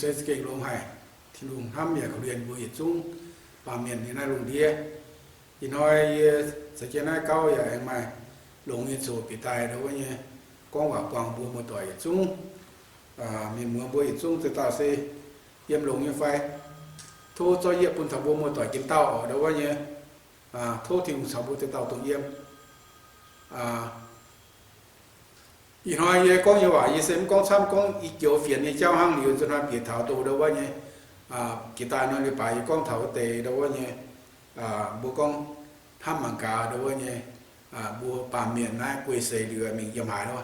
se za'gengh longx haic. Tin-Hungh hnamv yaac korv-lienh mbuo yietc zungv baamh mienh nyei naaiv lungh ndiev. Ih hnoi yie caux jienv naaiv gauv yaac aengx maaih longx nyei zoqc bieqc daaih ndau wuov nyei gorngv waac buangh mbuo muoz-doic yietc zungv. Mienh muoz mbuo yietc zungv, ziex dauh se yiem longx nyei fai? Tov zorqv yie bun taux mbuo muoz-doic jien dauh oc ndau wuov nyei. Tov Tin-Hungh caux mbuo ziex dauh dongh yiem. Ih hnoi yie gorngv nyei waac yie se mv gorngv camv, gorngv i joux fienx nyei jauv hnangv. Liuz nzunc hnoi bieqc taux dongh ndau wuov nyei, jiex daaih nor leiz-baaix yie gorngv taux wuov deix ndau wuov nyei, mbuo gorngv hnamv mangc gaax ndau wuov nyei, mbuo baamh mienh naaiv guei seix liuz mingh yiem haaix nor,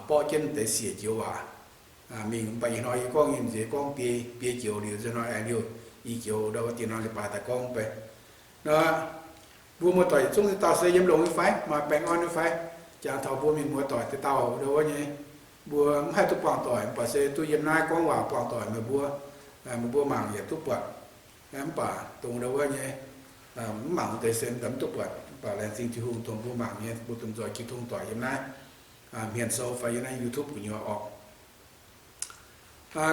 borqv jienv deix siec joux waac mingh. Mv baac ih hnoi yie gorngv nyei nziex gorngv biei, biei joux liuz nzunc hnoi aengx liuz i joux ndau wuov deix nor leiz-baaix daaih gorngv bei. Nor mbuo muoz-doic yietc zungv dauh se yiem longx nyei fai, maaih baengh orn nyei fai? Jangx taux mbuo mienh muoz-doic deix dauh ndau wuov nyei, mbuo mv haih duqv buangh doic, mv baac se duqv yiem naaiv gorngv waac buangh doic meih mbuo, meih mbuo mangc yaac duqv buatc. Mv baac dongh ndau wuov nyei mv mangc deix se mv duqv buatc. Mv baac laengz zingh Tin-Hungh dongh mbuo mangc nyei, mbuo domh nzoih jiu tong doic yiem naaiv hmien sou fai yiem naaiv YouTube gu'nyuoz orqc.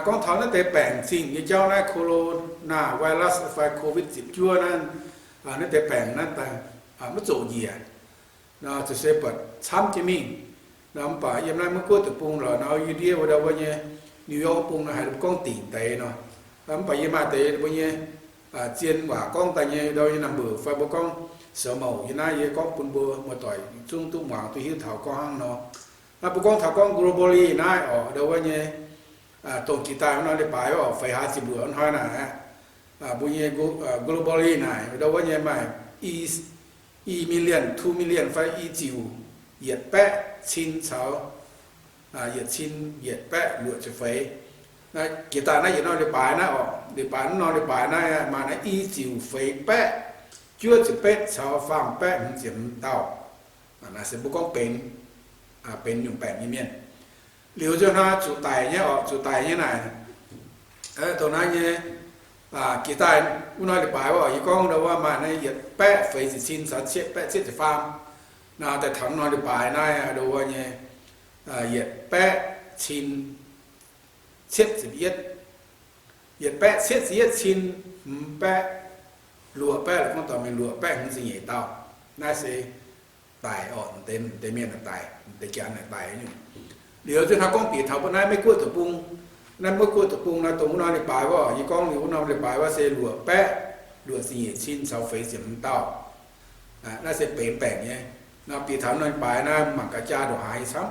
Gorngv taux naaiv deix baengc zingh nyei jauv naaiv, coronavirus fai covid ziepc juov naaiv, naaiv deix baengc naaiv daaih maiv zoqc njiec, ziouc se buatc camv jienv mingh. Mv baac yiem naaiv Meiv Guoqv deic-bung lorqc nor, yie ndiev wuov ndau wuov nyei New York bung nor haiz gorngv dingc deix nor. Mv baac yie maaih deix mbuo nyei zien waac gorngv daaih nyei ndau nyei number fai mbuo gorngv sou mouc yie naaiv, yie gorngv bun mbuo muoz-doic zungv duqv muangx duqv hiuv taux gorngv hnangv nor. Naaiv mbuo gorngv taux gorngv globally naaiv orqc, ndau wuov nyei, dongh jiex daaih wuov nor leiz-baaix orqc, feix hlaax ziepc luoqc hnoi naaic aqv. Mbuo nyei globally naaic ndau wuov nyei maaih i million, two million fai i ziouc yietc baeqv cin caux yietc cin yietc baeqv luoqc ziepc feix. Jiex daaih naaiv yietc norm leiz-baaix naaiv orqc, leiz-baaix mv norm leiz-baaix naaiv maaih naaiv i ziouc feix baeqv juov ziepc betv caux faam baeqv hmz ziepc hmz dauh. Naaiv se mbuo gorngv benx, benx nyungc baengc nyei mienh. Liuz nzunc hnoi zuqc daic nyei orqc, zuqc daic nyei naaic, dongh naaiv nyei, jiex daaih wuov norm leiz-baaix orqc, yie gorngv ndau wuov maaih naaiv yietc baeqv feix ziepc cin caux cietv baeqv cietv ziepc faam. Naaiv daaih taux norm leiz-baaix naaiv ndau wuov nyei, yietc baeqv cin cietv ziepc yietv, yietc baeqv cietv ziepc yietv cin hmz baeqv luoqc baeqv, la'gorngv dorh mingh luoqc baeqv hmz ziepc nyeic dauh. Naaiv se daic orqc, deix mienh daic, deix janx daic nyungc. Liuz nzunc hnoi gorngv bieqc taux mbuo naaiv Meiv Guoqv deic-bung, naaiv Meiv Guoqv deic-bung nor, dongh wuov norm leiz-baaix wuov, yie gorngv liuz wuov norm leiz-baaix wuov se luoqc baeqv luoqc ziepc nyeic cin caux feix ziepc hmz dauh. Naaiv se benx baengc nyei. Nor bieqc taux norm leiz-baaix naaiv mangc gaax jaa ndongc haaix nyei camv.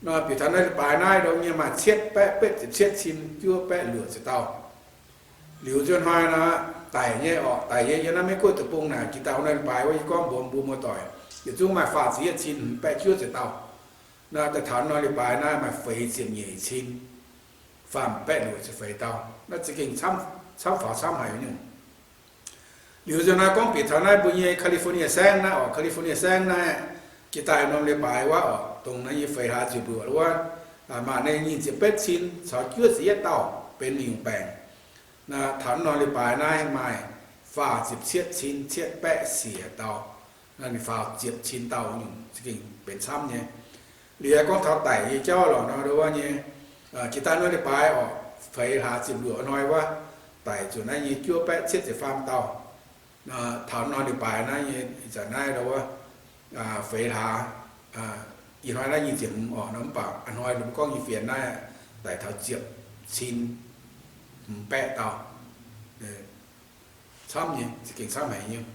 Nor bieqc taux norm leiz-baaix naaiv ndau nyei maaih cietv baeqv betv ziepc cietv cin juov baeqv luoqc ziepc dauh. Liuz nzunc hnoi nor, daic nyei orqc, daic nyei yiem naaiv Meiv Guoqv deic-bung naaic, jiex daaih wuov norm leiz-baaix wuov, yie gorngv mbuox mbuo muoz-doic, yietc zungv maaih faah ziepc yietv cin hmz baeqv juov ziepc dauh. Naaiv daaih taux norm leiz-baaix naaiv maaih feix ziepc nyeic cin faam baeqv luoqc ziepc feix dauh. Naaiv za'gengh camv faaux camv haic nyungc. Liuz nzunc naaiv gorngv bieqc taux naaiv mbuo nyei California saengv naaiv orqc, California saengv naaiv, jiex daaih norm leiz-baaix wuov orqc, dongh naaiv nyei feix hlaax ziepc luoqc wuov, maaih naaiv nyic ziepc betv cin caux juov ziepc yietv dauh benx nyungc baengc. Naaiv taux norm leiz-baaix naaiv maaih faah ziepc cietv cin cietv baeqv siec dauh. Naaiv ninh faah ziepc cin dauh nyungc, za'gengh benx camv nyei. Liuz gorngv taux daic nyei jauv lorqc nor, ndau wuov nyei, jiex daaih norm leiz-baaix orqc, feix hlaax ziepc luoqc hnoi wuov, daic zuqc naaiv nyei juov baeqv cietv ziepc faam dauh. Taux norm leiz-baaix naaiv nyei ih zanc naaiv ndau wuov, feix hlaax, ih hnoi naaiv nyic ziepc hmz orqc nor, mv baac a'hnoi ninh mbuo gorngv nyei fienx naaiv daic taux ziepc cin hmz baeqv dauh. Camv nyei, za'gengh camv haic nyei.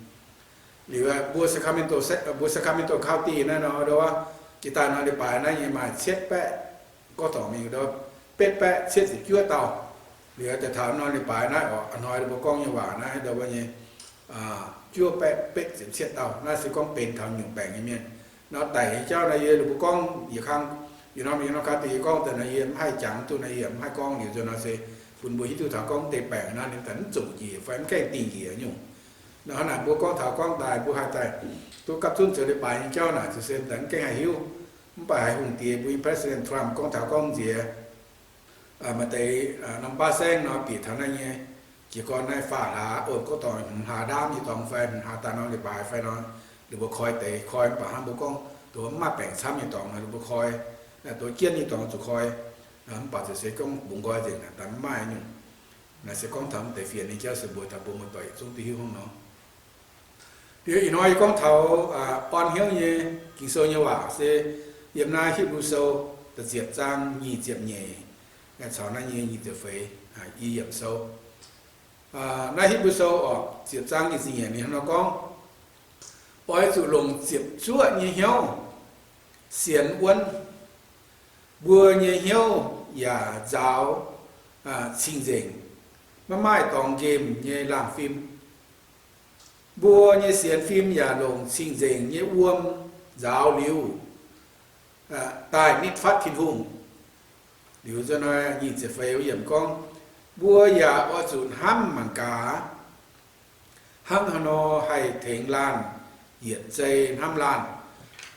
Liuz mbuo Sacramento, mbuo Sacramento County naaiv nor, ndau wuov, jiex daaih norm leiz-baaix naaiv nyei maaih cietv baeqv, gorngv dorngc mingh ndau betv baeqv cietv ziepc juov dauh. Liuz daaih taux norm leiz-baaix naaiv orqc, a'hnoi ninh mbuo gorngv nyei waac naaiv ndau wuov nyei, juov baeqv betv ziepc cietv dauh. Naaiv se gorngv benx taux nyungc baengc nyei mienh. Nor daic nyei jauv naaiv yie ninh mbuo gorngv yietc kang, yietc norm yietc norm county yie gorngv daaih naaiv yie mv haih jangx duqv, naaiv yie mv haih gorngv. Liuz nzunc nor se bun mbuo hiuv duqv taux gorngv deix baengc naaiv ninh daaih mv zoqc njiec fai mv gaengh dingh njiec nyungc. Nor hnangv naaic mbuo gorngv taux gorngv daaih mbuo haih daaih duqv gapv zunv zoux leiz-baaix nyei jauv naaic, ziouc se daaih mv gaengh haih hiuv. Mv baac haiz hungh diex mbuo nyei President Trump gorngv taux gorngv nziex maaih deix norm baav saengv nor bieqc taux naaiv nyei, jiez gorn naaiv faah hlaax, o, gorngv dorngc hmz hlaax ndaamv nyei dorngx fai hmz hlaax daaih norm leiz-baaix fai nor, ninh mbuo koi deix koi. Mv baac hnangv mbuo gorngv dongh mv maaih baengc camv nyei dorngx nor, ninh mbuo koi, dongh jienv nyei dorngx zuqc koi. Mv baac ziouc se gorngv bungx nqoi nzengc naaic, daaih mv maaih nyungc. Naaiv se gorngv taux mv deix fienx nyei jauv se mbuo taux mbuo muoz-doic zungv duqv hiuv hnangv nor. Liuz ih hnoi yie gorngv taux orn hnyouv nyei Ging-Sou nyei waac se yiem naaiv Hipv^lu Sou da'ziepc zaang nyic ziepc nyeic caux naaiv nyei nyic ziepc feix, i yiemc sou. Naaiv Hipv^lu Sou orqc, ziepc zaang nyic ziepc nyeic ninh hnangv nor gorngv, oix zuqc longc ziepc zuoqv nyei hnyouv sienx wuonv. Mbuo nyei hnyouv yaac nzaaux cing-nzengc, maiv maaih dorngx nqemh nyei laangh fim. Mbuo nyei sienx fim yaac longc cing-nzengc nyei wuom nzaaux liuz, daaih nitv fatv Tin-Hungh. Liuz nzunc hnoi nyic ziepc feix yiemc gorngv, mbuo yaac oix zuqc hnamv mangc gaax, hnangv haaix nor haih tengx laanh yietc zei hnamv laanh.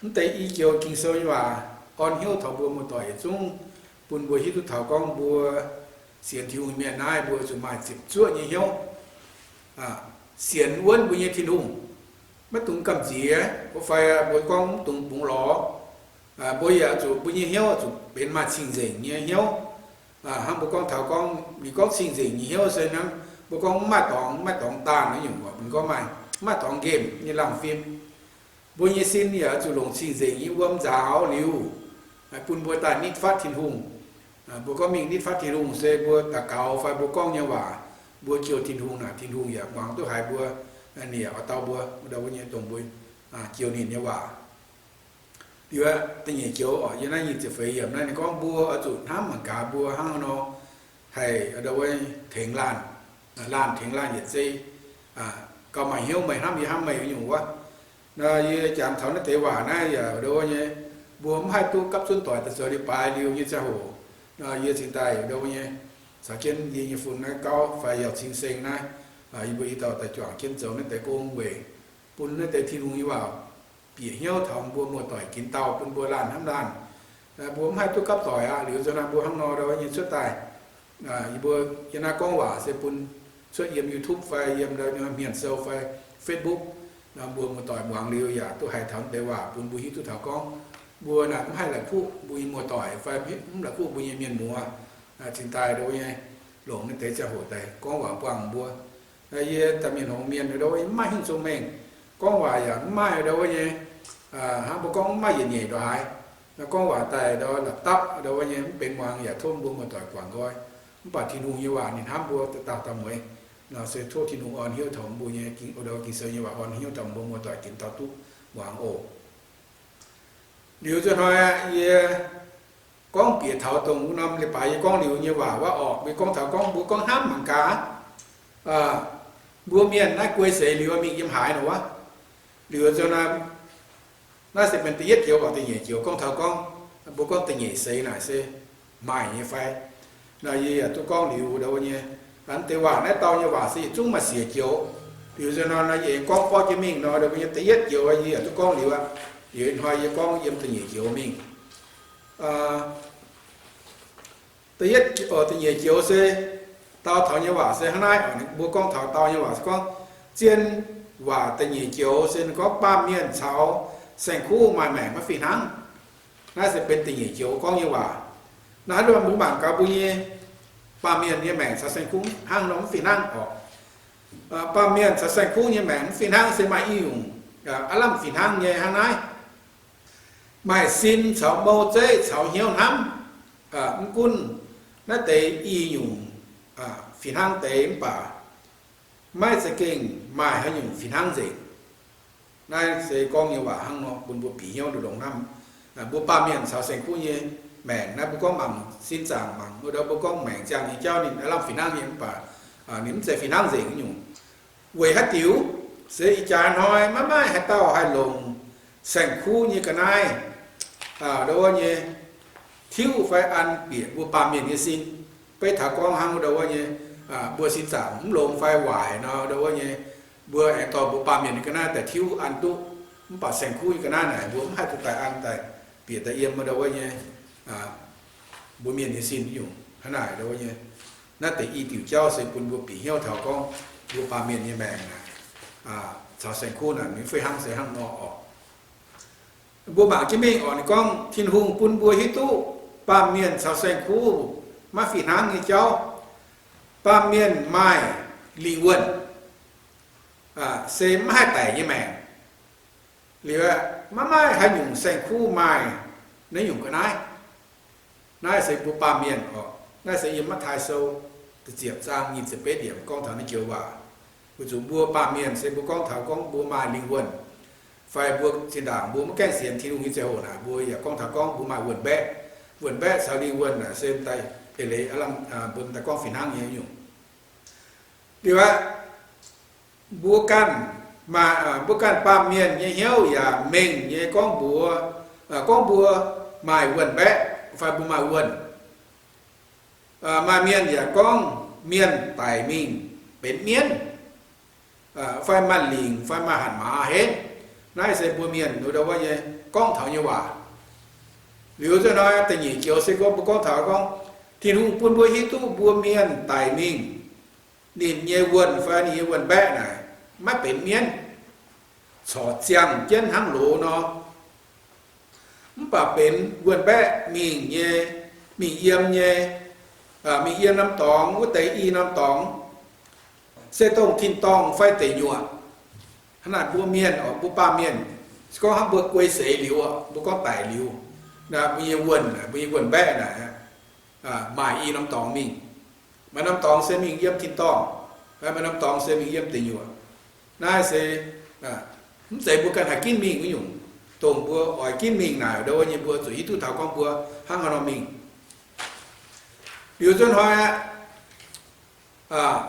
Mv deix i joux Ging-Sou nyei waac orn hnyouv taux mbuo muoz-doic yietc zungv, bun mbuo hiuv duqv taux gorngv mbuo sienx Tin-Hungh mienh naaiv, mbuo zuqc maaih ziepc zuoqv nyei hnyouv sienx wuonv mbuo nyei Tin-Hungh. Maiv dungx gamh nziex, fai mbuo gorngv mv dungx bungx lorz. Mbuo yaac zuqc mbuo nyei hnyouv zuqc benx maaih cing-nzengc nyei hnyouv. Hnangv mbuo gorngv taux gorngv, ninh gorngv cing-nzengc nyei hnyouv se hnangv mbuo gorngv mv maaih dorngx, mv maaih dorngx daanh nyungc, ninh gorngv maaih, mv maaih dorngx nqemh nyei laangh fim. Mbuo nyei sin yaac zuqc longc cing-nzengc nyei wuom nzaaux liuz, bun mbuo daaih nitv fatv Tin-Hungh. Mbuo gorngv mingh nitv fatv Tin-Hungh se mbuo daux gaux fai mbuo gorngv nyei waac, mbuo jouh Tin-Hungh naaic, Tin-Hungh yaac muangx duqv haiz mbuo, ninh yaac oix dau mbuo, mbuo nyei dongh mbuo jouh ninh nyei waac. Liuz da'nyeic joux oc, yiem naaiv nyic ziepc feix yiemc naaiv ninh gorngv mbuo oix zuqc hnamv mangc gaax mbuo hnangv haaix nor haih tengx laanh, laanh tengx laanh yietc zei, gauh maaih hnyouv meih hnamv yie hnamv meih nyungc wuov. Nor yie jangx taux naaiv deix waac naaiv yaac ndo wuov nyei, mbuo mv haih duqv gapv zunv doic daaih zoux leiz-baaix liuz nyei ziangh hoc. Nor yie cingx daaih ndo wuov nyei caux jienv yie nyei fun naaiv gauv fai yauh cing seng naaiv, yie mbuo i dauh daaih juangc jienv zoux naaiv deix gong weic bun naaiv deix Tin-Hungh nyei waac bieqc hnyouv taux mbuo muoz-doic ginx dauh bun mbuo laanh hnamv laanh. Mbuo mv haih duqv gapv doic aqv. Liuz nzunc naaiv mbuo hnangv nor ndo wuov nyei cuotv daaih, yie mbuo yiem naaiv gorngv waac se bun cuotv yiem YouTube fai yiem hmien sou fai Facebook. Nor mbuo muoz-doic muangx liuz yaac duqv haiz taux deix waac bun mbuo hiuv duqv taux gorngv mbuo naaic mv haih la'kuqv mbuo nyei muoz-doic fai mv la'kuqv mbuo nyei mienh muoz. Cingx daaih ndo wuov nyei longc naaiv deix ziangh hoc daaih gorngv waac buangh mbuo. Yie daaih mienh hngongx mienh ndo wuov nyei mv maaih hingh zong mengh, gorngv waac yaac mv maaih ndo wuov nyei, hnangv mbuo gorngv mv maaih yietc nyeic ndongc haaix. Gorngv waac daaih ndo la'dapv ndo wuov nyei mv benx muangx yaac tov mbuo muoz-doic guangc nqoi. Mv baac Tin-Hungh nyei waac ninh hnamv mbuo dauh dauh mueiz. Nor se tov Tin-Hungh orn hnyouv taux mbuo nyei, Ging-Sou nyei waac orn hnyouv taux mbuo muoz-doic ginx dauh duqv muangx oc. Liuz nzunc hnoi yie gorngv bieqc taux dongh wuov norm leiz-baaix yie gorngv liuz nyei waac wuov orqc, mbuo gorngv taux gorngv mbuo gorngv hnamv mangc gaax, mbuo mienh naaiv guei seix liuz mingh yiem haaix nor wuov. Liuz nzunc hnoi naaiv se benx da'yietv joux oc, da'nyeic joux gorngv taux gorngv mbuo gorngv da'nyeic seix naaic se maaih nyei fai. Nor yie yaac duqv gorngv liuz ndo wuov nyei, deix waac naaiv dauh nyei waac se yietc zungv maaih siec joux. Liuz nzunc hnoi yie gorngv borqv jienv mingh nor, ndo wuov nyei da'yietv joux yie yaac duqv gorngv liuz aqv. Liuz ih hnoi yie gorngv yiem da'nyeic joux mingh. Da'yietv, da'nyeic joux se dau taux nyei waac se hnangv naaiv oc. Mbuo gorngv taux dau nyei waac se gorngv zien waac da'nyeic joux se ninh gorngv baamh mienh caux saeng-kuv maaih maengc maiv fih hnangv. Naaiv se benx da'nyeic joux gorngv nyei waac. Naaiv hnangv nor mbuo mangc gaax mbuo nyei baamh mienh nyei maengc caux saeng-kuv hnangv nor mv fih hnangv oc. Baamh mienh caux saeng-kuv nyei maengc mv fih hnangv se maaih i nyungc aav lamh fih hnangv nyei hnangv naaiv. Maaih sin caux mou zeiv caux hnyouv hnamv. Mv gunv naaiv deix i nyungc fih hnangv deix mv baac maiv za'gengh maaih haaix nyungc fih hnangv nzengc. Naaiv se gorngv nyei waac hnangv nor bun mbuo bieqc hnyouv longx hnamv. Mbuo baamh mienh caux saeng-kuv nyei maengc naaiv mbuo gorngv mangc sin zaangc mangc wuov ndo mbuo gorngv maengc ziangh nyei jauv ninh aav lamh fih hnangv nyei mv baac ninh mv zeiz fih hnangv nzengc nyungc. Weic haaix diuc? Se ih jaax hnoi maiv maaih haaix dauh haih longc saeng-kuv nyei ga'naaiv ndo wuov nyei tiuv fai an bieqc mbuo baamh mienh nyei sin. Beiv taux gorngv hnangv ndo wuov nyei, mbuo sin zaangc mv longx fai waaic nor ndo wuov nyei, mbuo aengx dorh mbuo baamh mienh nyei ga'naaiv daaih tiuv an duqv. Mv baac saeng-kuv nyei ga'naaiv naaic mbuo mv haih duqv daaih an daaih bieqc daaih yiem ndo wuov nyei mbuo mienh nyei sin nyungc hnangv naaic ndo wuov nyei. Naaiv deix i diuc jauv se bun mbuo bieqc hnyouv taux gorngv mbuo baamh mienh nyei maengc naaic caux saeng-kuv naaic ninh fih hnangv se hnangv nor oc. Mbuo mangc jienv mingh oc, ninh gorngv Tin-Hungh bun mbuo hiuv duqv Baamh mienh caux saeng-kuv maiv fih hnangv nyei jauv. Baamh mienh maaih lingh wuonh, se maiv haih daic nyei maengc. Liuz, maiv maaih haaix nyungc saeng-kuv maaih naaiv nyungc ga'naaiv. Naaiv se mbuo baamh mienh oc. Naaiv se yiem Matv^taai Sou da'ziepc zaang nyic ziepc betv yiemc gorngv taux naaiv joux waac. Weic zuqc mbuo baamh mienh se mbuo gorngv taux gorngv mbuo maaih lingh wuonh, fai mbuo zinh ndaangc mbuo maiv gaengh sienx Tin-Hungh nyei ziangh hoc naaic, mbuo yaac gorngv taux gorngv mbuo maaih wuonh mbaeqv. Wuonh mbaeqv caux lingh wuonh naaic se daaih eix leiz mbuo daaih gorngv fih hnangv nyei nyungc. Liuz aqv, mbuo ganh, mbuo ganh baamh mienh nyei hnyouv yaac mengh nyei gorngv mbuox, gorngv mbuo maaih wuonh mbaeqv fai mbuo maaih wuonh. Maaih mienh yaac gorngv mienh daic mingh benx mienv, fai maaih lingc fai maaih hatc maaz henv. Naaiv se mbuo mienh wuov ndau wuov nyei gorngv taux nyei waac. Liuz nzunc hnoi da'nyeic joux se gorngv mbuo gorngv taux gorngv Tin-Hungh bun mbuo hiuv duqv mbuo mienh daic mingh, ninh nyei wuonh fai ninh nyei wuonh mbaeqv naaic maiv benx mienv, corc ziangh jienv hnangv loz nor. Mv baac benx wuonh mbaeqv mingh nyei, mingh yiem nyei, mingh yiem norm dorngx wuov deix i norm dorngx, se dongh tin-dorngh fai deic nyuoqc. Hnangv naaic mbuo mienh oc, mbuo baamh mienh, se gorngv hnangv mbuo guei seix liuz, mbuo gorngv daic liuz, mbuo nyei wuonh, mbuo nyei wuonh mbaeqv naaic, maaih i norm dorngx mingh. Maaih norm dorngx se mingh yiem tin-dorngh, maaih norm dorngx se mingh yiem deic nyuoqc. Naaiv se mv zeiz mbuo ganh haih ginv mingh wuov nyungc. Dongh mbuo oix ginv mingh naaic, ndau wuov nyei mbuo zuqc hiuv duqv taux gorngv mbuo hnangv haaix nor mingh. Liuz nzunc hnoi aqv,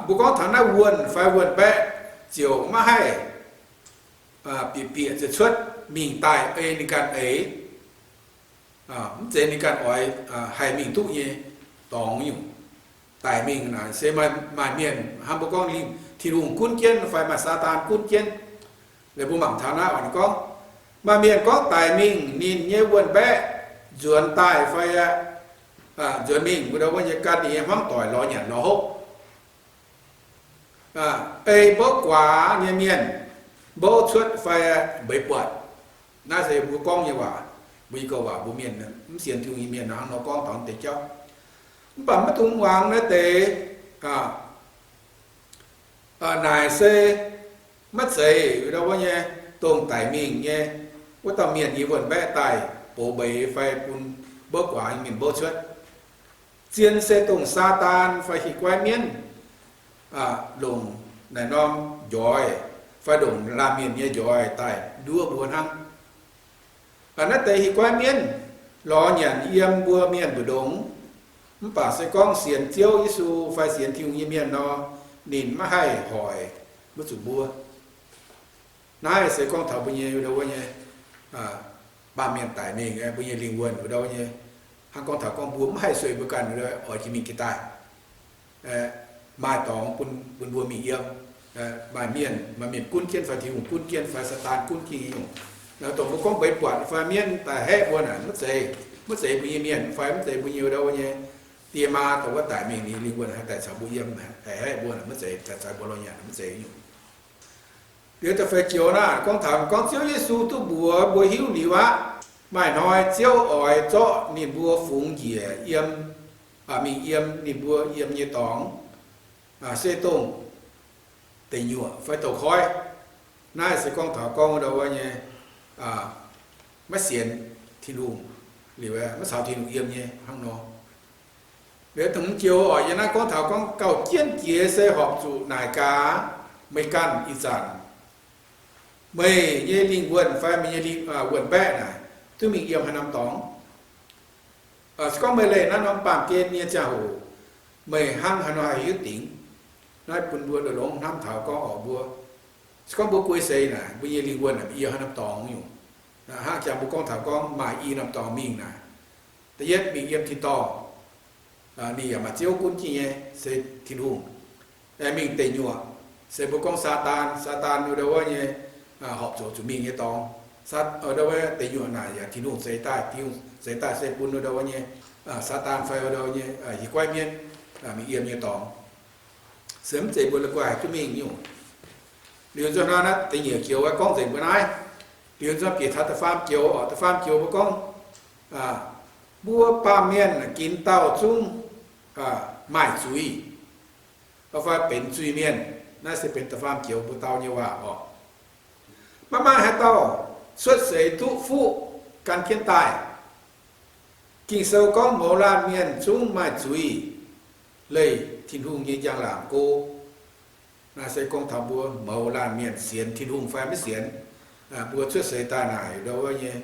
mbuo gorngv taux naaiv wuonh fai wuonh mbaeqv ziouc maiv haih bieqc bieqc ziouc cuotv mingh daaih ei ninh ganh eix. Mv zeiz ninh ganh oix haih mingh duqv nyei dorngx nyungc. Daic mingh naaic se maaih mienh hnangv mbuo gorngv Tin-Hungh gunv jienv fai maaih Saadaan gunv jienv. Liuz mbuo mangc taux naaiv oc, ninh gorngv, maaih mienh gorngv daic mingh ninh nyei wuonh mbaeqv nzuonx daaih fai aqv, nzuonx mingh wuov ndau wuov nyei gan ninh nyei hmuangv doic lorz nyanc lorz hopv. Ei mbouv guaax nyei mienh mbouv cuotv fai mbeix buatc. Naaiv se mbuo gorngv nyei waac, mbuo nyei gouv waac, mbuo mienh, mv sienx Tin-Hungh nyei mienh hnangv nor gorngv taux deix jauv. Mv baac maiv dungx muangx naaiv deix. Naaic se maiv zeiz ndau wuov nyei, dongh daic mingh nyei wuov dauh mienh nyei wuonh mbaeqv daaih box mbeix fai bun mbouv guaax nyei mienh mbouv cuotv. Zien se dongh Saadaan fai He-guai mienv longc naaic norm njoix fai longc laanh mienh nyei njoix daaih nduov mbuo hnangv. Naaiv deix He-guai mienv lorz nyanc yiem mbuo mienh mbu'ndongx, mv baac se gorngv sienx Ziouv Yesu fai sienx Tin-Hungh nyei mienh nor, ninh maiv haih hoic mbuo zuqc mbuo. Naaiv se gorngv taux mbuo nyei wuov ndau wuov nyei baamh mienh daic mingh, mbuo nyei lingh wuonh wuov ndau wuov nyei. Hnangv gorngv taux gorngv mbuo maiv haih sueih mbuo ganh oix jiex mingh jiex daaih. Maaih dorngx bun, bun mbuo mingh yiem. Maaih mienh, maaih mienh gunv jienv fai Tin-Hungh gunv jienv fai Saadaan gunv jienv nyei nyungc. Dongh mbuo gorngv mbeix buatc fai mienv daaih haeqv mbuo naaic, maiv zeiz, maiv zeiz mbuo nyei mienh fai maiv zeiz mbuo nyei wuov ndau wuov nyei die maa dongh wuov daic mingh ninh lingh wuonh haih daaih caux mbuo yiem, haih haeqv mbuo naaic, maiv zeiz, daaih caux mbuo lorz nyanc naaic, maiv zeiz nyungc. Liuz da'feix joux naaiv gorngv taux gorngv Ziouv Yesu duqv mbuox mbuo hiuv liuz aqv, maaih hnoi Ziouv oix zorqv ninh mbuo fungx njiec yiem, mingh yiem ninh mbuo yiem nyei dorngx, se dongh deic nyuoqc fai douz-koiv. Naaiv se gorngv taux gorngv ndau wuov nyei maiv sienx Tin-Hungh, liuz maiv caux Tin-Hungh yiem nyei hnangv nor. Liuz da'hmz joux oc, yiem naaiv gorngv taux gorngv gauh jienv jiex se horpc zuqc naaic gaax, meih ganh ih zanc, meih nyei lingh wuonh fai meih nyei wuonh mbaeqv naaic duqv mingh yiem haaix norm dorngx. Se gorngv meih leih naaiv norm baamh gen nyei ziangh hoc, meih hnangv haaix nor haih hiuv dingc? Naaiv bun mbuo longx-longx hnamv taux gorngv oc mbuo, se gorngv mbuo guei seix naaic, mbuo nyei lingh wuonh naaic yiem haaix norm dorngx nyungc. Hnangv jangx mbuo gorngv taux gorngv maaih i norm dorngx mingh naaic, da'yietv mingh yiem tin-dorngh, ninh yaac maaih Ziouv gunv jienv nyei se Tin-Hungh. Mingh deic nyuoqc se mbuo gorngv Saadaan, Saadaan wuov ndau wuov nyei horpc zuqc zuqc mingh nyei dorngx. Ndau wuov deic nyuoqc naaic yaac Tin-Hungh zeix daaih, Tin-Hungh zeix daaih se bun wuov ndau wuov nyei Saadaan fai wuov ndau nyei He-guai mienv mingh yiem nyei dorngx. Se mv zeiz mbuo la'guaih duqv mingh nyungc. Liuz nzunc hnoi naaiv da'nyeic joux gorngv nzengc mbuo naaiv. Liuz nzunc bieqc taux da'faam joux oc, da'faam joux mbuo gorngv Mbuo baamh mienh ginc dauh zungv maaih zuiz, fai benx zuiz-mienh. Naaiv se benx da'faam joux mbuo dau nyei waac oc. Maiv maaih haaix dauh cuotv seix duqv fuqv gan jienv daaih. Ging-Sou gorngv mouz laanh mienh zungv maaih zuiz leih Tin-Hungh nyei njang-laangc go. Naaiv se gorngv taux mbuo mouz laanh mienh sienx Tin-Hungh fai maiv sienx. Mbuo cuotv seix daaih naaic ndo wuov nyei,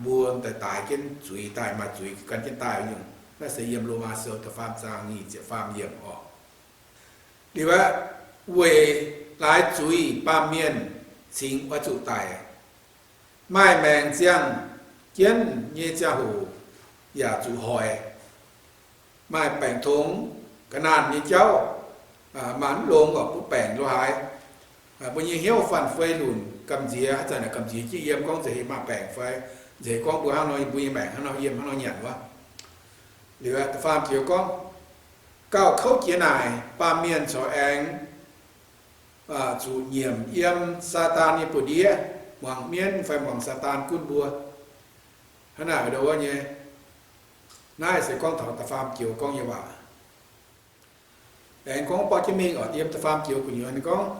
mbuo daaih daix jienv zuiz daaih, maaih zuiz gan jienv daaih nyungc. Naaiv se yiem Lomaa Sou da'faam zaang nyic ziepc faam yiemc oc. Liuz aeqv, weic laaix zuiz baamh mienh cingx oix zuqc daic. Maaih maengc ziangh jienv nyei ziangh hoc yaac zuqc hoic. Maaih baengc tongx ga'naanh nyei jauv, maaih mv longx oc, butv baengc lo haaix. Mbuo nyei hnyouv fanh fei lunc gamh nziex, haaix zanc naaic gamh nziex jienv yiem gorngv nza'heix maaih baengc fai nza'heix gorngv mbuo hnangv nor, mbuo nyei maengc hnangv nor yiem, hnangv nor nyanc wuov. Liuz da'faam joux gorngv, gauh kouv jiex naaic baamh mienh corc aengx zuqc nyiemc yiem Saadaan nyei buoz-ndiev, muangx mienv fai muangx Saadaan gunv mbuo. Hnangv naaic ndo wuov nyei. Naaiv se gorngv taux da'faam joux gorngv nyei waac. Aengx gorngv borqv jienv mingh oc, yiem da'faam joux gu'nyuoz ninh gorngv,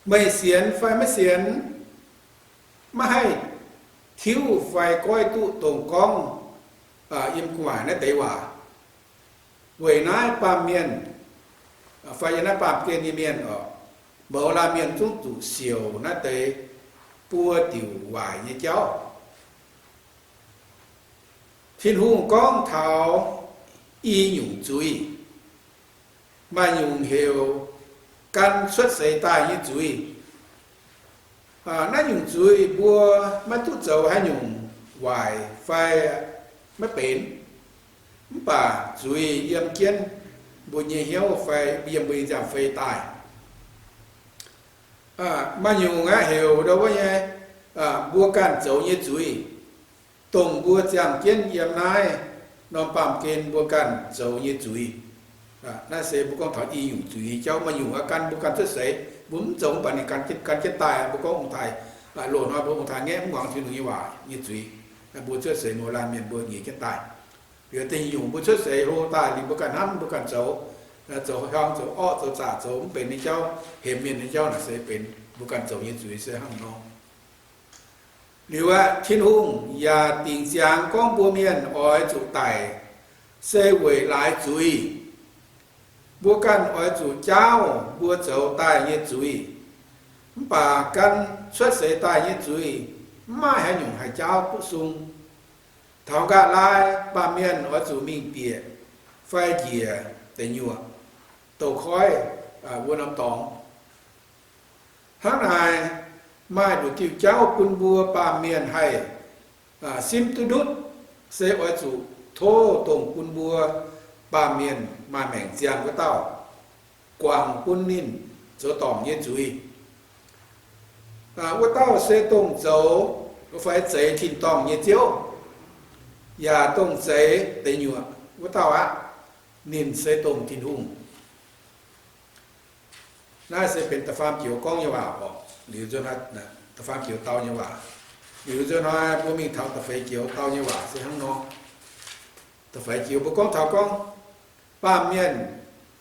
meih sienx fai maiv sienx, maiv haih tiuv fai goiv duqv dongh gorngv yiem gu'nguaaic naaiv deix waac. Weic naaiv baamh mienh, fai yiem naaiv baamh gen nyei mienh oc, mouz laanh mienh zungv zuqc siouc naaiv deix buo diuc waaic nyei jauv. Tin-Hungh gorngv taux i nyungc zuiz. Maaih nyungc heuc gan cuotv seix daaih nyei zuiz. Naaiv nyungc zuiz mbuo maiv duqv zoux haaix nyungc waaic fai maiv benx, mv baac zuiz yiem jienv mbuo nyei hnyouv fai yiem mbuo nyei nziaamv-fei daaih. Maaih nyungc aeqv, heuc ndo wuov nyei, mbuo ganh zoux nyei zuiz, dongh mbuo ziangh jienv yiem naaiv norm baamh gen mbuo ganh zoux nyei zuiz. Naaiv se mbuo gorngv taux i nyungc zuiz nyei jauv. Maaih nyungc aeqv, gan mbuo ganh cuotv seix, mbuo mv zoux mv baac ninh gan jienv daaih. Mbuo gorngv ong-taaix, loz-hnoi mbuo ong-taaix ngaeqv mv muangx Tin-Hungh nyei waac nyei zuiz, mbuo cuotv seix mouz laanh mienh mbuo nyiex jienv daaih. Liuz da'nyeic nyungc mbuo cuotv seix hlo daaih liuz mbuo ganh hnamv mbuo ganh zoux, zoux hiong zoux orqv zoux zaqc zoux mv benx nyei jauv, hemx mienh nyei jauv naaic se benx mbuo ganh zoux nyei zuiz se hnangv nor. Liuz aeqv, Tin-Hungh yaac dingc ziangx gorngv mbuo mienh oix zuqc daic, se weic laaix zuiz. Mbuo ganh oix zuqc jaauv mbuo zoux daaih nyei zuiz. Mv baac gan cuotv seix daaih nyei zuiz, mv maaih haaix nyungc haih jaauv duqv sung. Taux nqa'haav laai baamh mienh oix zuqc mingh bieqc fai njiec deic nyuoqc, douz-koiv, wuov norm dorngx. Hnangv naaic, maaih nduqc diuh jauv bun mbuo baamh mienh haih simv duqv ndutv, se oix zuqc tov dongh bun mbuo baamh mienh maaih maengc ziangh wuov dauh guangc bun ninh zoux dorngc nyei zuiz. Wuov dauh se dongh zoux fai zeix tin-dorngh nyei ziouv, yaac dongh zeix deic nyuoqc wuov dauh aqv. Ninh se dongh Tin-Hungh. Naaiv se benx da'faam joux gorngv nyei waac oc. Liuz nzunc, da'faam joux dau nyei waac. Liuz nzunc hnoi mbuo mingh taux da'feix joux dau nyei waac se hnangv nor. Da'feix joux mbuo gorngv taux gorngv baamh mienh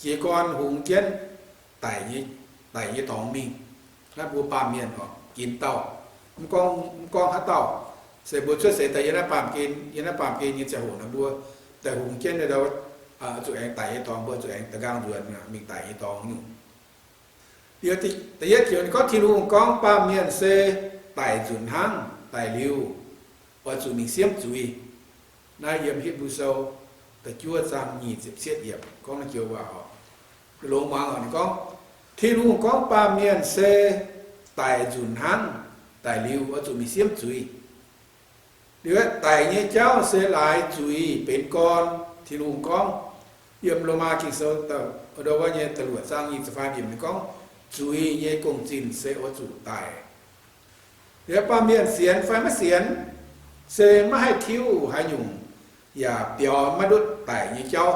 jiez gorn hungx jienv daic nyei dorngx mingh. Naaiv mbuo baamh mienh oc, ginc dauh, mv gorngv haaix dauh, se mbuo cuotv seix daaih yiem naaiv baamh gen, yiem naaiv baamh gen nyei ziangh hoc nor mbuo daaih hungx jienv, zuqc aengx daic nyei dorngx, mbuo zuqc aengx da'nqaang nzuonx mingh daic nyei dorngx nyungc. Liuz da'yietv joux ninh gorngv Tin-Hungh gorngv baamh mienh se daic nzunc hnangv, daic liuz oix zuqc mingh siemv zuiz. Naaiv yiem Hipv^lu Sou da'juov zaang nyic ziepc cietv yiemc gorngv naaiv joux waac oc. Longx muangx oc, ninh gorngv, Tin-Hungh gorngv baamh mienh se daic nzunc hnangv, daic liuz oix zuqc mingh siemv zuiz. Liuz aeqv, daic nyei jauv se laaix zuiz benx gorn. Tin-Hungh gorngv, yiem Lomaa Ging-Sou ndo wuov nyei da'luoqc zaang nyic ziepc faam yiemc ninh gorngv, zuiz nyei gong-zinh se oix zuqc daic. Liuz baamh mienh sienx fai maiv sienx, se maiv haih tiuv haaix nyungc, yaac biaux maiv ndutv daic nyei jauv.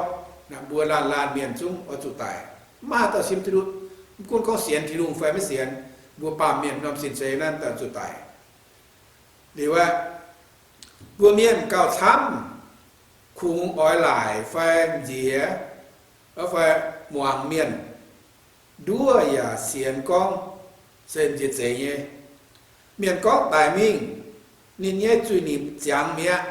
Mbuo laanh laanh mienh zungv oix zuqc daic, maiv maaih haaix dauh siemv duqv ndutv. Mv gunv gorngv sienx Tin-Hungh fai maiv sienx, mbuo baamh mienh norm sin se naaiv daaih zuqc daic. Liuz aeqv, Mbuo mienh gauh camv, kungx oix laaic fai nziex fai muangx mienh nduov yaac sienx gorngv se nziex zeiz nyei. Mienh gorngv daic mingh, ninh nyei zuiz-nipc ziangx mi'aqv.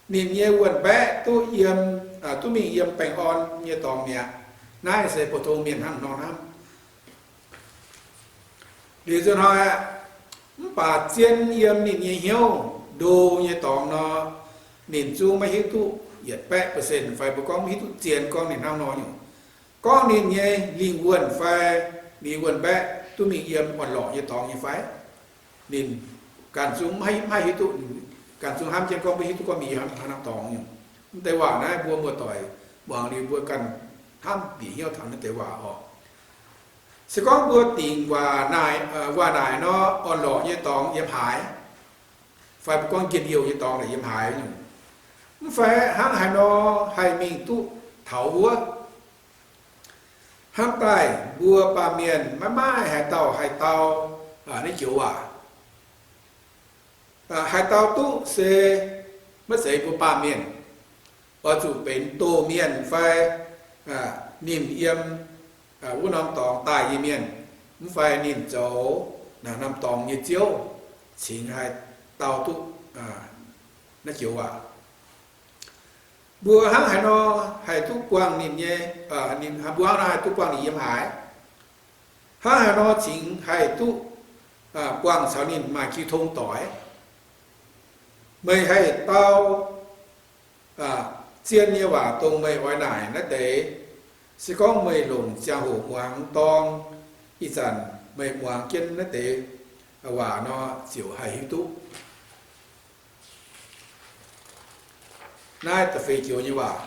Ninh nyei wuonh mbaeqv duqv yiem, duqv mingh yiem baengh orn nyei dorngx mi'aqv. Naaiv se mbuo tong mienh hnangv nor hnamv. Liuz nzunc hnoi aqv, mv baac zien yiem ninh nyei hnyouv ndo nyei dorngx nor, ninh zungv maiv hiuv duqv yietc baeqv percent fai mbuo gorngv maiv hiuv duqv zien gorngv ninh hnangv nor nyungc. Gorngv ninh nyei lingh wuonh fai ninh wuonh mbaeqv duqv mingh yiem orn-lorqc nyei dorngx nyei fai, ninh ganh zungv maiv hiuv duqv, ganh zungv hnamv jienv gorngv maiv hiuv duqv gorngv mingh yiem haaix norm dorngx nyungc. Mv deix waac naaiv mbuo muoz-doic muangx liuz mbuo ganh hnamv bieqc hnyouv taux naaiv deix waac oc. Se gorngv mbuo dingc waac naaic nor, orn-lorqc nyei dorngx yiem haaix, fai mbuo gorngv njien-youh nyei dorngx naaic yiem haaix nyungc, mv fai hnangv haaix nor haih mingh duqv taux wuov. Hnangv daaih mbuo baamh mienh maiv maaih haaix dauh haih dau naaiv joux waac. Haih dau duqv se maiv zeiz mbuo baamh mienh, oix zuqc benx doz mienh fai ninh yiem wuov norm dorngx daaih nyei mienh, mv fai ninh zoux naaiv norm dorngx nyei ziouv cingx haih dau duqv naaiv joux waac. Mbuo hnangv haaix nor haih duqv buangh ninh nyei, ninh, mbuo hnangv haaix nor haih duqv buangh ninh yiem haaix? Hnangv haaix nor cingx haih duqv buangh caux ninh maaih jiu tong doic? Meih haih dau zien nyei waac dongh meih oix naaic naaiv deix. Se gorngv meih longc ziangh hoc muangx dorng, ih zanc meih muangx jienv naaiv deix waac nor ziouc haih hiuv duqv. Naaiv da'feix joux nyei waac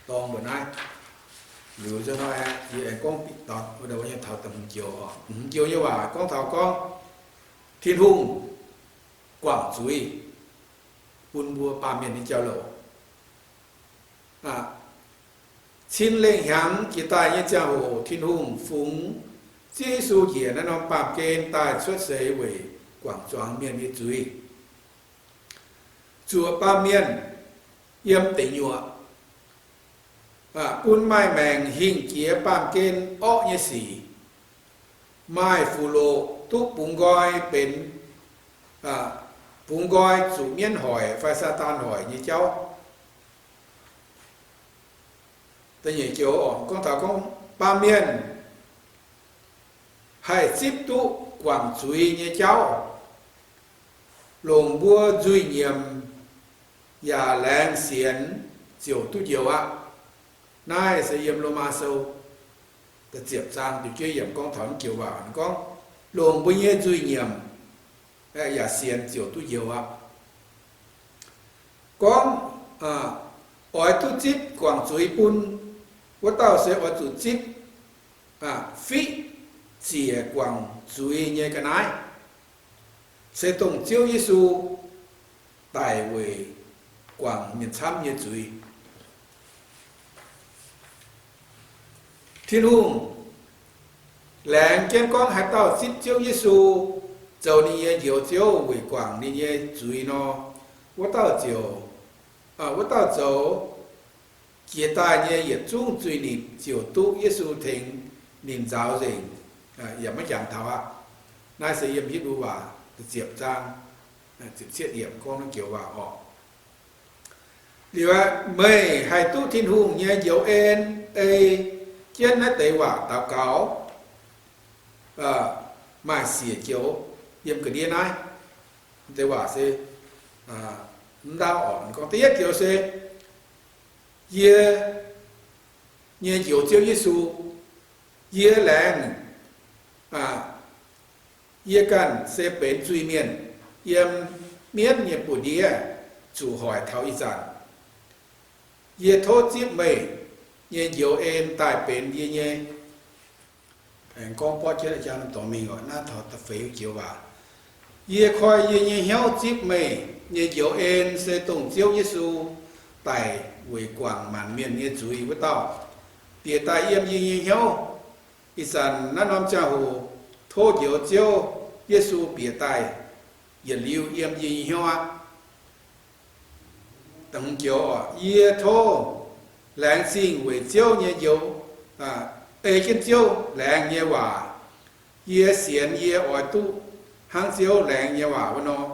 dorng mbuo naaiv. Liuz nzunc hnoi yie aengx gorngv taux da'hmz joux, da'hmz joux nyei waac gorngv taux gorngv Tin-Hungh guangc zuiz bun mbuo baamh mienh nyei jauv-louc. Cin lengh hnyangx jiex daaih nyei ziangh hoc Tin-Hungh fungx Ziouv Yesu njiec naaiv norm baamh gen daaih cuotv seix weic guangc zuangx mienh nyei zuiz, zuoqc baamh mienh yiem deic nyuoqc, bun maaih maengc hingh jiex baamh gen orqv nyei sic. Maaih fuqv-loqc duqv bungx nqoi benx, bungx nqoi zuqc mienv hoic fai Saadaan hoic nyei jauv. Da'nyeic joux gorngv taux gorngv baamh mienh haih zipv duqv guangc zuiz nyei jauv, longc mbuo nzuih nyiemc yaac laengz sienx ziouc duqv njoux aqv. Naaiv se yiem Lomaa Sou da'ziepc zaang da'juov yiemc gorngv taux naaiv joux waac gorngv, longc mbuo nyei nzuih nyiemc yaac sienx ziouc duqv njoux aqv. Gorngv oix duqv zipv guangc zuiz bun, wuov dauh se oix zuqc zipv fiqv ziec guangc zuiz nyei ga'naaiv, se dongh Ziouv Yesu daic weic guangc mienh camv nyei zuiz. Tin-Hungh laengz jienv gorngv haaix dauh zipv Ziouv Yesu zoux ninh nyei Njoux Ziouv weic guangc ninh nyei zuiz nor, wuov dauh ziouc, wuov dauh zoux jiex daaih nyei yietc zungv zuiz-nipc ziouc duqv Yesu tengx ninh nzaaux nzengc, yaac maiv jangx taux aqv. Naaiv se yiem Hipv^lu Waac ziepc zaang ziepc cietv yiemc gorngv naaiv joux waac orqc. Liuz aqv, meih haih duqv Tin-Hungh nyei njoux en ei jienv naaiv deix waac daux gaux, maaih siec joux yiem ga'ndiev naaiv. Deix waac se mv ndaauv orqc. Gorngv da'yietv joux se, yie nyei Njoux Ziouv Yesu, yie laengz, yie ganh se benx zuiz-mienh yiem mienv nyei buoz-ndiev zuqc hoic taux ih zanc. Yie tov zipv meih nyei njoux en daaih benx yie nyei, aengx gorngv borqv jienv jang dorngx mingh oc, naaiv taux da'feix joux waac. Yie koi yie nyei hnyouv zipv meih nyei njoux en se dongh Ziouv Yesu daic weic guangc maanc mienh nyei zuiz wuov dauh bieqc daaih yiem yie nyei hnyouv. Ih zanc naaiv norm ziangh hoc tov Njoux Ziouv Yesu bieqc daaih yietc liuz yiem yie nyei hnyouv aqv. Da'hmz joux oc, yie tov laengz zingh weic Ziouv nyei njoux, ei jienv Ziouv laengz nyei waac. Yie sienx yie oix duqv hnangv Ziouv laengz nyei waac wuov nor.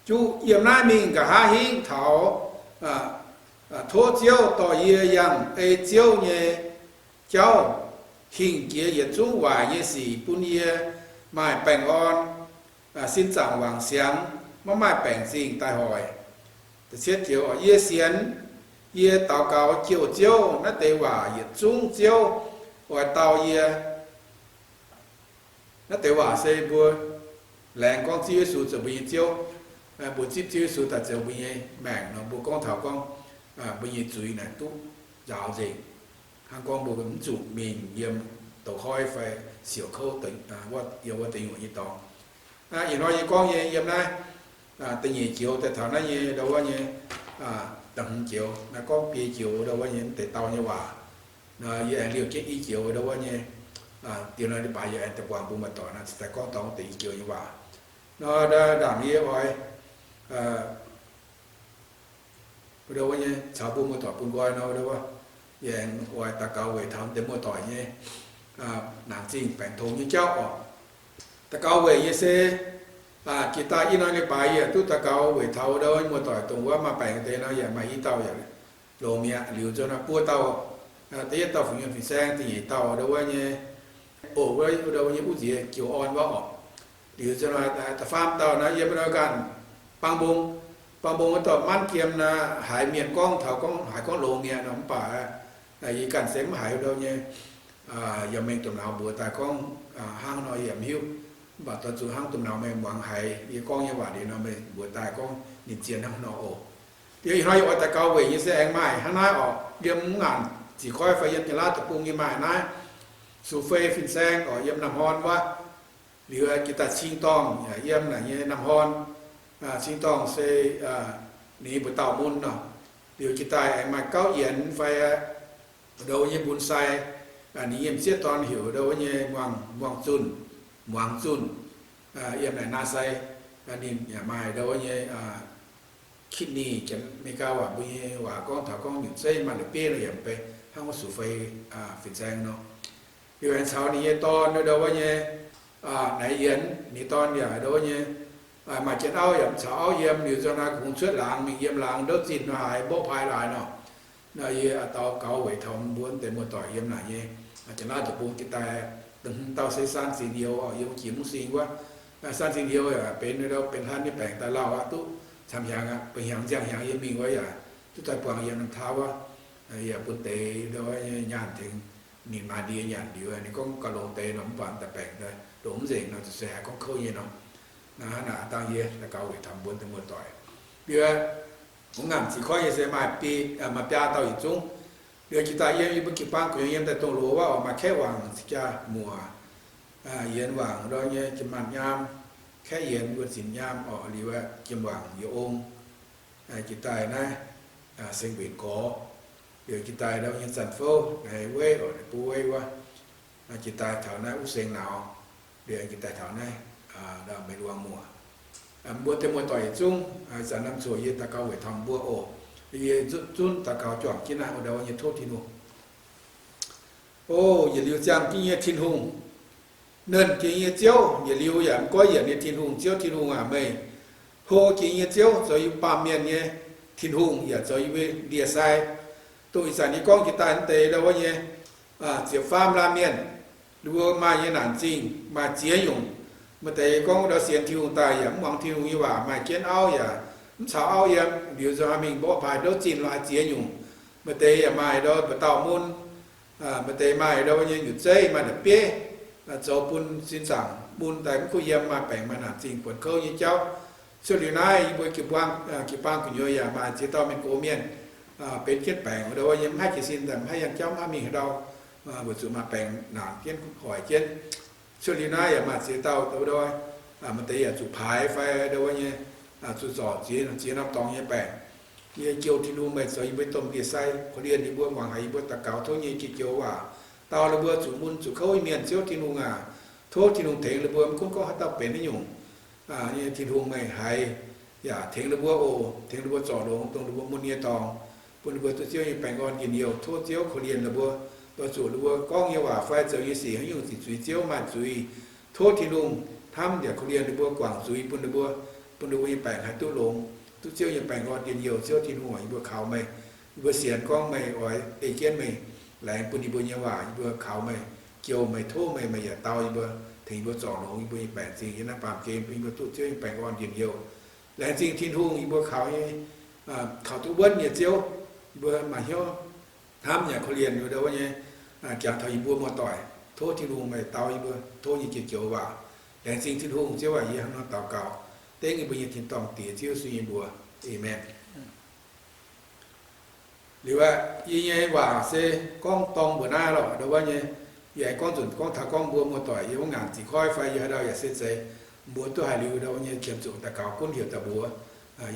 Juqv yiem naaiv mingh nqa'haav hingv taux, tov Ziouv dorh yie yangh ei Ziouv nyei jauv hingh jiex yietc zungv waaic nyei sic bun yie maaih baengh orn, sin zaangc wangc siangx, maiv maaih baengc zingh daaih hoic. Da'cietv joux, yie sienx, yie daux gaux jouh Ziouv naaiv deix waac yietc zungv Ziouv oix dau yie. Naaiv deix waac se mbuo laengz gorngv Ziouv Yesu zoux mbuo nyei Ziouv, mbuo zipv Ziouv Yesu daaih zoux mbuo nyei maengc nor, mbuo gorngv taux gorngv mbuo nyei zuiz naaic duqv nzaaux nzengc. Hnangv gorngv mbuo mv zuqc mingh yiem douz-koiv fai siouc kouv yiem wuov deix nyuoqc nyei dorngx. Ih hnoi yie gorngv nyei yiem naaiv da'nyeic joux daaih taux naaiv nyei ndau wuov nyei da'hmz joux, naaiv gorngv biei joux ndau wuov nyei mv deix dau nyei waac. Yie aengx liouh jienv i joux ndau wuov nyei, diex nor leiz-baaix yie aengx daaih buangh mbuo muoz-doic nor, cingx daaih gorngv dorngx deix i joux nyei waac. Nor ndaangc yie oix ndau wuov nyei caux mbuo muoz-doic bun nqoi nor, ndau wuov yie aengx oix daux gaux weic taux deix muoz-doic nyei naanc zingh baengc tongx nyei jauv oc. Daux gaux weic yie se jiex daaih i norm leiz-baaix yie duqv daux gaux weic taux ndau wuov muoz-doic dongh wuov maaih baengc deix nor yaac maaih i dauh yaac longx mi'aqv. Liuz nzunc naaiv buo dauh, da'yietv dauh Fu'nyuonh Fin-Saeng, da'nyeic dauh ndau wuov nyei, oc, wuov ndau wuov nyei uv nziex Joux Orn wuov oc. Liuz nzunc naaiv da'faam dauh naaiv yiem ndau ganh Bang Mbong. Bang Mbong wuov dauh manv jiem naaiv haiz mienh gorngv taux gorngv haiz gorngv longx mi'aqv nor, mv baac yie ganh se mv haiz ndau nyei yaac mengh domh nauz mbuox daaih gorngv hnangv nor yie yaac mv hiuv. Mv baac doix zuqc hnangv domh nauz meih muangx haiz yie gorngv nyei waac liuz nor meih mbuox daaih gorngv ninh zien hnangv nor oc. Liuz ih hnoi yie oix daux gaux weic nyei se aengx maaih hnangv naaiv oc, yiem mv ngaanc ziqc koiv fai yiem Janx-Laauv deic-bung nyei maaih naaiv Sux Fei Fin-Saeng oc, yiem Nam Horn wuov. Liuz jiex daaih Cing Dorngh yaac yiem naaic nyei Nam Horn. Cing Dorngh se ninh mbuo dauh mun nor. Liuz jiex daaih aengx maaih Gauv Yienx fai ndau nyei Mbun Sai, ninh nyei m'sieqv dorn heuc ndau wuov nyei Muangz, Muangz Zunh, Muangz Zunh, yiem naaic Naa Sai. Ninh yaac maaih ndau wuov nyei kidney, Janx-Meigaa waac mbuo nyei waac gorngv taux gorngv nyutc zeiv maaih la'bieiv nor yaac mv bei hnangv wuov Sux Fei Fin-Saeng nor. Liuz aengx caux ninh nyei dorn ndau wuov nyei Naaiv Yienx, ninh dorn yaac ndau wuov nyei maaih jienv auv yaac mv caux auv yiem. Liuz nzunc naaiv kungx cuotv laangz mingh yiem laangz ndouv zinh nor haaix mborqv paaiv laaix nor. Nor yie daux gaux weic taux mbuo deix muoz-doic yiem naaic nyei Janx-Laauv deic-bung jiex daaih, dauh se Saan Zinh Youz, yiem jiex Mungv Sing wuov. Saan Zinh Youz yaac benx ndau benx hlan nyei baengc daaih lauh aqv, duqv camv hnyangx aqv, benx hnyangx nziang hnyangx yie mingh wuov yaac duqv daaih buangh yiem Nam Tauv wuov. Yaac bun deix ndau wuov nyei nyaanh tengx ninh maaiz ndie nyanc liuz, ninh gorngv gauh longx deix nor mv baac daaih baengc daaih longx mv nzengc nor, zuqc se haiz gorngv kouv nyei nor. Naaiv naaic dangh yie daux gaux weic taux mbuo deix muoz-doic. Liuz, mv ngaanc ziqc koiv nyei se maaih biaa dauh yietc zungv. Liuz jiex daaih yiem yie mbuo jiu-baang gu'nyuoz yiem daaih dongh loz wuov oc, maaih Kaeqv Wangc zinh jaa muoc, Yienx Wangc ndau nyei jiem maanh nyaam, Kaeqv Yienx wuov zinc nyaam oc, liuz jiem wangc yie ong. Jiex daaih naaiv Seng Mbenc Gorx, liuz jiex daaih ndau nyei Zanc Fouv, naaiv Weiv oc, naaiv Buv Weiv wuov. Jiex daaih taux naaiv Uv Seng Nauz, liuz jiex daaih taux naaiv Meiv Luangh Muoc. Mbuo deix muoz-doic yietc zungv, zanc naaiv coc yie daux gaux weic taux mbuo oc. Yie zunv daux gaux juangc jienv naaiv wuov ndau nyei tov Tin-Hungh. O yietc liuz ziangh jienv nyei Tin-Hungh, nernh jiex nyei Ziouv, yietc liuz yaac mv goiv yienc nyei Tin-Hungh, Ziouv Tin-Hungh aac, meih hlo jiex nyei Ziouv, zoux yie baamh mienh nyei Tin-Hungh, yaac zoux yie mbuo ndie-sai. Dongh ih zanc yie gorngv jiex daaih naaiv deix ndau wuov nyei ziepc faam laanh mienh, ninh mbuo maaih nyei naanc zingh maaih ziex nyungc. Maaih deix gorngv ndau sienx Tin-Hungh daaih yaac mv muangx Tin-Hungh nyei waac, maaih jienv auv yaac mv caux auv yiem, liuz nzunc mingh mborqv paaiv ndouv zinh laaix ziex nyungc. Maaih deix yaac maaih ndau mba'dauh mun, maaih deix maaih ndau nyei nyutc zeiv, maaih la'bieiv, zoux bun sin zaangc mun daaih mv kuv yiem, maaih baengc maaih naanc zingh buonc kouv nyei jauv. Cuotv liuz naaiv yie mbuo jiu-baang gu'nyuoz yaac maaih ziex dauh mienh gox mienh benx jienv baengc ndau wuov nyei mv haih jiez sin daaih mv haih yangh jauv mv haih mingh haaix ndau, weic zuqc maaih baengc naanc jienv hoic jienv. Cuotv liuz naaiv yaac maaih ziex dauh ndau, maaih deix yaac zuqc paaix fai ndau wuov nyei zuqc zorc ziex norm dorngx nyei baengc. Yie jouh Tin-Hungh meih zoux yie mbuo domh ndie-sai, korv-lienh yie mbuo, muangx haiz yie mbuo daux gaux tov nyei jiex joux waac, dau ninh mbuo zuqc mun zuqc kouv nyei mienh. Ziouv Tin-Hungh aac, tov Tin-Hungh tengx ninh mbuo, mv gunv gorngv haaix dauh benx haaix nyungc. Yie Tin-Hungh meih haiz yaac tengx ninh mbuo oc, tengx ninh mbuo zorc longx dongh ninh mbuo mun nyei dorngx, bun ninh mbuo duqv Ziouv nyei baengh orn njien-youh. Tov Ziouv korv-lienh ninh mbuo, dorh zuqc ninh mbuo gorngv nyei waac fai zoux nyei sic haaix nyungc ziqc zuiz Ziouv maaih zuiz. Tov Tin-Hungh hnamv yaac korv-lienh ninh mbuo, guangc zuiz bun ninh mbuo, bun ninh mbuo nyei baengc haih duqv longx, duqv Ziouv nyei baengh orn njien-youh. Ziouv Tin-Hungh, yie mbuo kaux meih, yie mbuo sienx gorngv meih oix ei jienv meih, laengz bun yie mbuo nyei waac. Yie mbuo kaux meih, jouh meih, tov meih, meih yaac dau yie mbuo, tengx yie mbuo zorc longx yie mbuo nyei baengc zingh yiem naaiv baamh gen, bun yie mbuo duqv Ziouv nyei baengh orn njien-youh. Laengz zingh Tin-Hungh, yie mbuo kaux nyei, kaux duqv wuonv nyei Ziouv, yie mbuo maaih hnyouv hnamv yaac korv-lienh ndau wuov nyei, jangx taux yie mbuo muoz-doic. Tov Tin-Hungh meih dau yie mbuo tov nyei jiex joux waac. Laengz zingh Tin-Hungh. Ziouv aac, yie hnangv nor daux gaux dengv yie mbuo nyei tin-dorngh Diex, Ziouv Yesu nyei mbuox. Aamen. Liuz aqv, yie nyei waac se gorngv dorng mbuoqc naaiv lorqc ndau wuov nyei. Yie aengx gorngv nzunc gorngv taux gorngv mbuo muoz-doic yiem wuov ngaanc ziqc koiv fai yie haaix ndau yaac se zeiz, mbuo duqv haaix liuz ndau wuov nyei qiemx zuqc daux gaux gunv heuc daaih mbuox.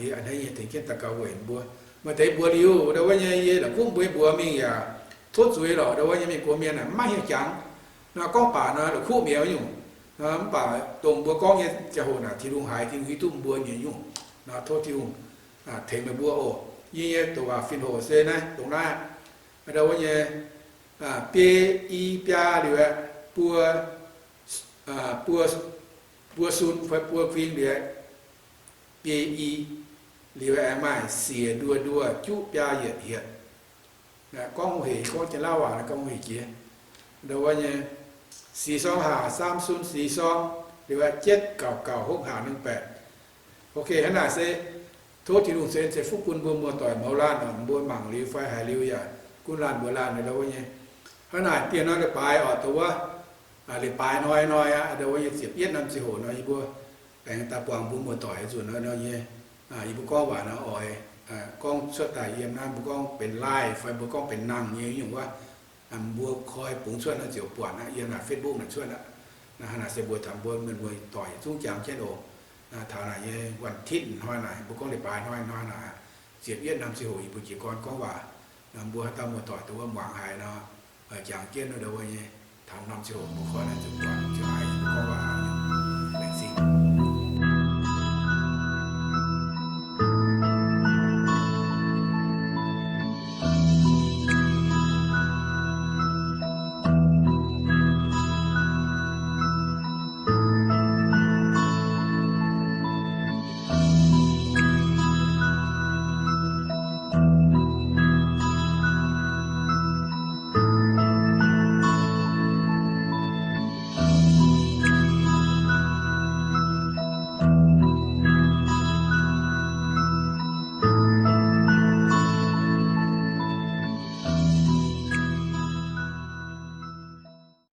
Yie a'hneiv nyei tengx jienv daux gaux weic mbuo. Maaih deix mbuox liuz ndau wuov nyei yie la'kuqv mbuo nyei mbuox mingh yaac tov zuiz lorqc ndau wuov nyei, mienh gox mienh aeqv, maiv hiuv jangx. Nor gorngv baac nor la'kuqv mi'aqv nyungc. Mv baac dongh mbuo gorngv nyei ziangh hoc naaic Tin-Hungh haiz, Tin-Hungh hiuv duqv mbuo nyei nyungc. Nor tov Tin-Hungh tengx meih mbuo oc. Yie nyei douc waac fin-hoc se naaiv, dongh naaiv ndau wuov nyei, biei i biaa liuz aeqv, buo, buo, buo sun fai buo kuing liuz aeqv, biei i liuz aeqv, maaih siec nduoh nduoh juqv biaa yietc hietc. Gorngv hungh hec, gorngv jienv lauv waac gorngv hungh hec jiex. Ndau wuov nyei, สี่สองห้า สามศูนย์สี่สอง liuz aeqv เจ็ดเก้าเก้า หกห้าหนึ่งแปด. Ok, hnangv naaic se tov Tin-Hungh ceix fuqv bun mbuo muoz-doic mouz laanh oc. Mbuo mangc liuz fai haiz liuz yaac gunv laanh mbuox laanh ndau wuov nyei. Hnangv naaic dieh nor leiz-baaix oc, dongh wuov, leiz-baaix hnoi hnoi aqv, ndau wuov nyei ziepc yietv norm ziangh hoc nor yie mbuo aengx daaih buangh mbuo muoz-doic nzunc nor nyei. Yie mbuo gorngv waac nor oix gorngv cuotv daaih yiem naaiv, mbuo gorngv benx live fai mbuo gorngv benx nangh nyei nyungc wuov, mbuo koi bungx cuotv nor ziouc buatc aqv, yiem naaic Facebook naaic cuotv aqv. Hnangv naaic se mbuo taux mbuo mienh muoz-doic yietc zungv jangx jienv oc. Taux naaic nyei วันอาทิตย์ hnoi naaic, mbuo gorngv leiz-baaix hnoi hnoi naaic, ziepc yietv norm ziangh hoc yie mbuo jiez gorn gorngv waac. Mbuo haaix dauh muoz-doic dongh wuov muangx haiz nor, jangx jienv ndau wuov nyei, taux norm ziangh hoc mbuo koi naaic ziouc buatc, ziouc haiz yie mbuo gorngv waac. Laengz zingh.